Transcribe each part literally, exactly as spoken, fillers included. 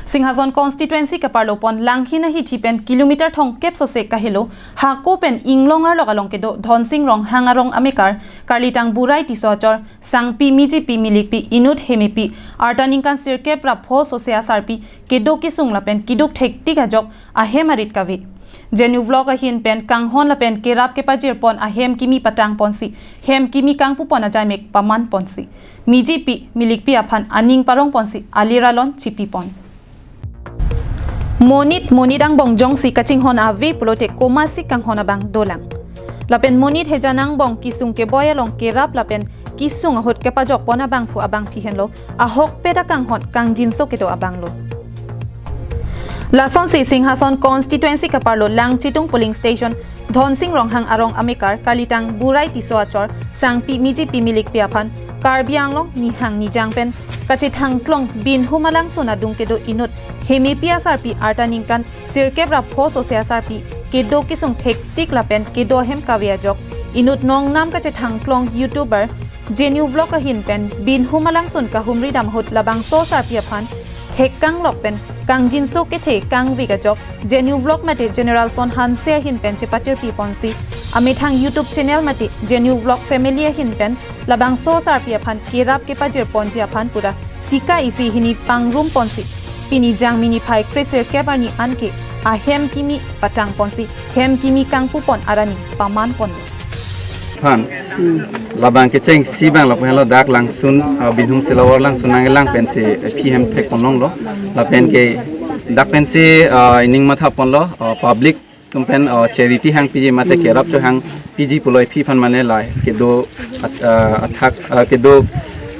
Singhason constituency keparlo pon Langhin ahithi pen kilometer thomkep sose kahelo, hako pen inglong arlok along kedo Dhonsing Ronghang arong amekar, karlitang Burai Tisso achor, Sangpi Mijipi Milikpi inut Hemepi, arta ningkan sirkep ra pho sose asarpi, kedo kesung lapen keduk thektik ajok ahem arit kave. Jenu Vlog ahin pen kanghon lapen kerap kepajir pon ahem kimi patang ponsi, hem kimi kangpu pon ajaimek paman ponsi, Mijipi Milikpi aphan aning parong ponsi, alir alon chipi pon. Monit monit angbong jongsi kachinghon ave pulote komatsi kanghon abang dolang. Lapen monit hejan angbong kesung keboi along kerap lapen kesung ahut kepajok pon abangphu abangphi henlo, ahokpet akanghon kangjinso kedo abanglo. Lasonsi Singhason constituency keparlo Langchitung polling station, Dhonsing Ronghang arong amekar, karlitang Burai Tisso achor, Sangpi Mijipi Milikpi aphan, Karbi Anglong nihang nijang pen kachethangklong Binhu Malangsun adung kedo inut Hemepi asarpi, arta ningkan sirkep ra pho sose asarpi, kedo kesung thektik lapen kedo ahem kave ajok, inut nongnam kachethangklong YouTuber Jenu Vlog ahin pen Binhu Malangsun kahumri dam ahut labangso asarpi aphan thek kanglok pen kangjinso kethe kangvik ajok Jenu Vlog mate General Son Hanse ahin pen chepatirpi ponsi, amethang YouTube channel mate Jenu Vlog family ahin pen labangso asarpi aphan kerap kepajir ponji aphan pura sika isi hini pangrum ponsi, pini Jangmi niphai kre sirkep arni anke ahem kimi patang ponsi, hem kimi kangpu pon arani paman pon. Phan labang kechengsi abang lapu henlo, dak Langsun, uh, Binhum Silawar Langsun nanglang pensi, uh, phi hem thek ponlonglo. Lapen ke dak pensi, uh, ining matha ponlo, uh, public atum pen, uh, charity hangpiji mate kerap cho hangpiji pulo iphi aphan mane la kedo at-, uh, athak, uh, kedo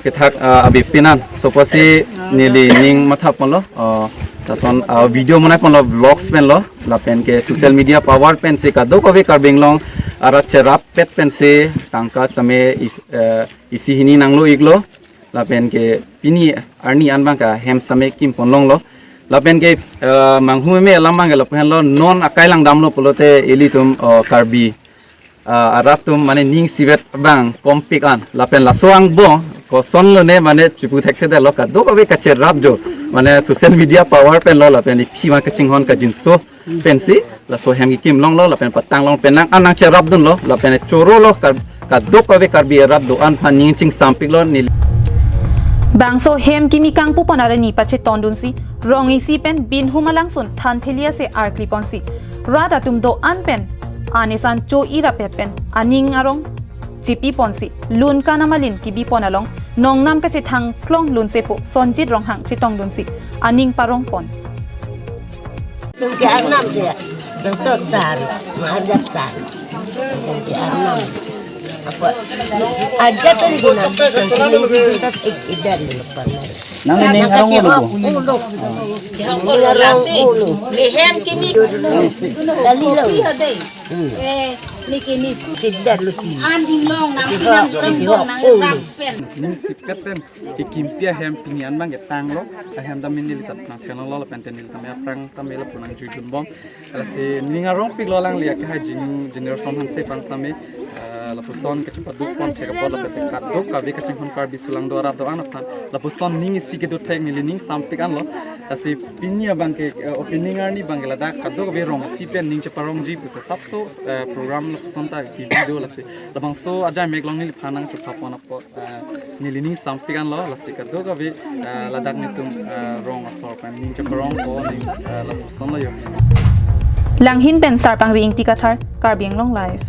kethak, uh, abi pinan. So pusi neli ning matha ponlo, uh, lason, uh, video monai ponlo, vlogs penlo, lapen ke social media power pensi kadokave Karbi Anglong arat cherap pet pensi tangka same is-, eh, isi hini nanglo-iklo, lapen ke pini arni an abang ke hem sitame kim ponlonglo, lapen ke, eh, manghu meme alam abang ke lapu henlo, non akai langdamlo pulote ilitum, oh, Karbi, ah, arat atum mane ning isivet abang kompik an, lapen laso angbong kosonlo ne mane chipu thekthedetlo, kadokave kacherap jo, mane social media power penlo, lapen iphi ma kachinghon kangjinso pensi laso hem kekim longlo, lapen patang long pen nang an nangcherap dunlo, lapen chorolo, kar-, kadokave Karbi arat do-an aphan ning chingsampiklo neli. Bangso hem kimi kangpu pon arani pachetong dunsi, rong isi pen Binhum Malangsun than theli ase arkli ponsi, rat atum do-an pen an esan cho-i rapet pen aning arong chipi ponsi, lun kanam alin kebi pon along nongnam kachethangklong lunsepo Sonjit Ronghang chetong dunsi aning parong pon. Tum ke arnam se, nang to sar, ma arjap sar. Tum ke arnam. Apa? Aja kan guna, kan kiling gitu, tas ik idan ni lepas. Nang ning arong ulo. Ulo. Ning arong ulo. Lehem kimi. Dali lo. Hmm. Eh, niki nisu. Tidak luti. An inglong nang pinang jurang bong nang rang pen. Ning isipet pen kekimpi ahem pini an abang ketanglo, ahem dam nelitum nangthenlo, lapen te nelitum aphrang tame lapu nangjui dunbom. Lasi ning arongpiklo alangli akehai Jinu General Son Hanse aphan tame, eh, lapuson kachepaduk pon thek apot lapen te kadokave kachinghon Karbi sulang do arat do-an aphan lapuson ning isi kedo thek neli ning sampik anlo. Lasi pini abang ke, eh, opening arni abang ke ladak kadokave rong isi pen ning cheparongji pusi sapso, eh, program lapuson ta kebi do, lasi labangso ajaimek along neliphan nangchethap pon apot, eh, neli ning sampik anlo, lasi kadokave, eh, ladak netum, eh, rong asor pen ning cheparong ko ning, eh, lasonlo yo. Langhin pen Sarpangri Ingti Kathar, Karbi Anglong Live.